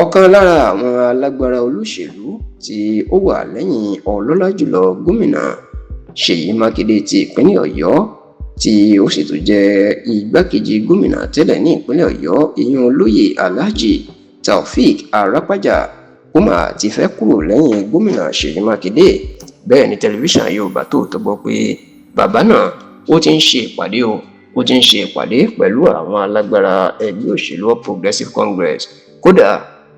Ọ̀kan lára àwọn alágbára olóṣèlú tí ó wà lẹ́yìn ọlọ́lá jùlọ Gómìnà Ṣèyí Mákindé ti ìpínlẹ̀ Ọ̀yọ́, tí ó sì tún jẹ́ igbákejì gómìnà tẹ́lẹ̀ ní ìpínlẹ̀ Ọ̀yọ́, ìyẹn olóyè Alhaji Taofeek Arapaja, ó mà ti fẹ́ kúrò lẹ́yìn gómìnà Ṣèyí Mákindé. Bẹ́ẹ̀ ni tẹlifíṣàn Yorùbá Tòótọ́ gbọ́ pé bàbá náà ó ti ń ṣe ìpàdé o, ó ti ń ṣe ìpàdé pẹ̀lú àwọn alágbára ẹgbẹ́ òṣèlú All Progressives Congress. Kódà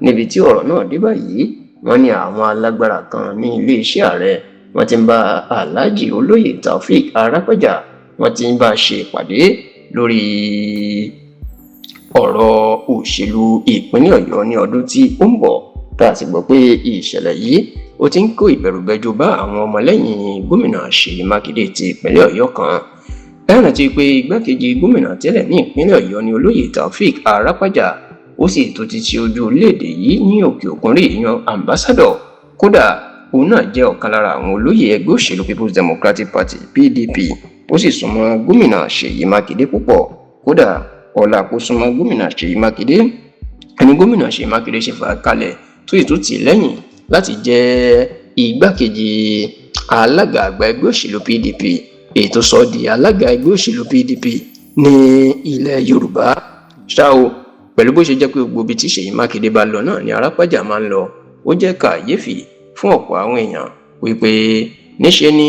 níbi tí ọ̀rọ̀ náà dé báyìí, wọ́n ní àwọn alágbára kan ní iléeṣẹ́ ààrẹ, wọ́n ti ń bá Alhaji olóyè Taofeek Arapaja, wọ́n ti ń bá a ṣe ìpàdé lórí ọ̀rọ̀ òṣèlú ìpínlẹ̀ Ọ̀yọ́ ní ọdún tí ó ń bọ̀. Tá a sì gbọ́ pé ìṣẹ̀lẹ̀ yìí ó ti ń kó ìbẹ̀rùbẹ̀jọ bá àwọn ọmọlẹ́yìn gómìnà Ṣèyí Mákindé ti ìpínlẹ̀ Ọ̀yọ́ kan. Ẹ rántí pé igbákejì gómìnà tẹ́lẹ̀ ní ìpínlẹ̀ Ọ̀yọ́ ní olóyè Taofeek Arapaja, ó sì tó ti ṣe ojú orílẹ̀-èdè yìí ní òkè òkun rí, ìyan ambassador. Kódà òun náà jẹ́ ọ̀kan lára àwọn olóyè ẹgbẹ́ òṣèlú People's Democratic Party, PDP. Ó sì súnmọ́ gómìnà Ṣèyí Mákindé púpọ̀. Kódà ọ̀la kó súnmọ́ gómìnà Ṣèyí Mákindé ẹni gómìnà Ṣèyí Mákindé ṣe fà kalẹ̀ tó sì tún tì lẹ́yìn láti jẹ́ igbákejì alága àgbà ẹgbẹ́ òṣèlú PDP, èyí tó sọ di alága ẹgbẹ́ òṣèlú PDP ní ilẹ̀ Yorùbá. Ṣá o, pẹ̀lú bó ṣe jẹ́ pé gbogbo ibi tí Ṣèyí Mákindé bá lọ náà ni Arápájà máa ń lọ, ó jẹ́ kàyéfì fún ọ̀pọ̀ àwọn èèyàn wípé níṣe ni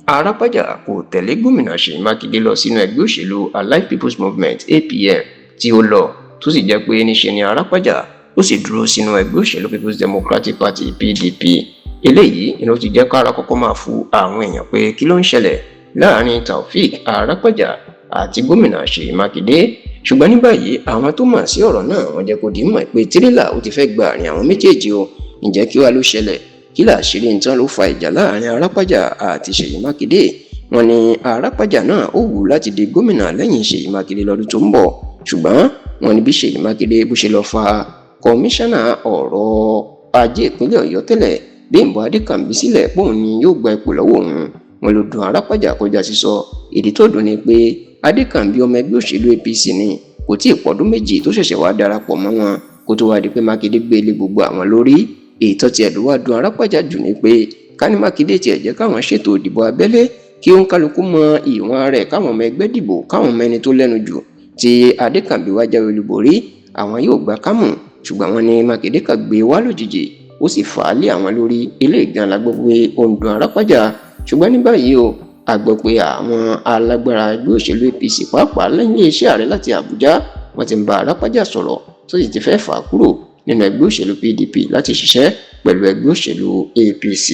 Arápájà kò tẹ̀lé gómìnà Ṣèyí Mákindé lọ sínú ẹgbẹ́ òṣèlú Allied People's Movement, APM, tí ó lọ, tó sì jẹ́ pé níṣe ni Arápájà ó sì dúró sínú ẹgbẹ́ òṣèlú People's Democratic Party, PDP. Eléyìí ni ó ti jẹ́ kára kọ́kọ́ máa fu àwọn èèyàn pé kí ló ń ṣẹlẹ̀ láàrin Taofeek Arapaja àti gómìnà Ṣèyí Mákindé. Ṣùgbọ́n ní báyìí, àwọn tó mọ̀ sí ọ̀rọ̀ náà, wọ́n jẹ́ kó di mọ̀ pé tírélà ó ti fẹ́ gba àárín àwọn méjèèjì o. Ǹjẹ́ kí wàá ló ṣẹlẹ̀? Kí làṣírí nǹkan ló fa ìjà láàrin Arapaja àti Ṣèyí Mákindé? Wọ́n ní Arapaja náà ó wù láti di gómìnà lẹ́yìn Ṣèyí Mákindé lọ́dún tó ń bọ̀, ṣùgbọ́n wọ́n ní bí Ṣèyí Mákindé bó ṣe lọ fa kọmíṣánná ọ̀rọ̀ ajé ìpínlẹ̀ Ọ̀yọ́ tẹ́lẹ̀, Bímbọ́ Adékànbí, sílẹ̀ póun ni yóò gba ipò lọ́wọ́ òun, wọn ló dùn Arápájà kọjá sísọ. Ìdí tó dùn ni pé Adékànbí ọmọ ẹgbẹ́ òṣèlú APC ni, kò tí ì pọ́dún 2 tó ṣẹ̀ṣẹ̀ wá darapọ̀ mọ́ wọn kó tó wá di pé Mákindé gbé lé gbogbo àwọn lórí. Ètò tiẹ̀ ló wá dùn Arápájà jù ni pé ká ní Mákindé tiẹ̀ jẹ́ káwọn ṣètò ìdìbò abẹ́lé, kí ó ń kálukú mọ ìwọ̀n rẹ̀, káwọn ọmọ ẹgbẹ́ dìbò, káwọn ọmọ ẹni tó lẹ́nu jù. Tí Adékànbí wá jáwé olúborí, àwọn yóò gbà kámù. Ṣùgbọ́n wọ́n ní Mákindé kàn gbé wá lójijì, ó sì fà á lé àwọn lórí. Eléyìí gan la gbọ́ pé ó ń dùn Arápájà. Ṣùgbọ́n ní báyìí o, a gbọ́ pé àwọn alágbára ẹgbẹ́ òṣèlú APC, pàápàá lẹ́yìn iléeṣẹ́ ààrẹ láti Àbújá, wọ́n ti ń bá Arápájà sọ̀rọ̀, tó sì ti fẹ́ fà á kúrò nínú ẹgbẹ́ òṣèlú PDP láti ṣiṣẹ́ pẹ̀lú ẹgbẹ́ òṣèlú APC.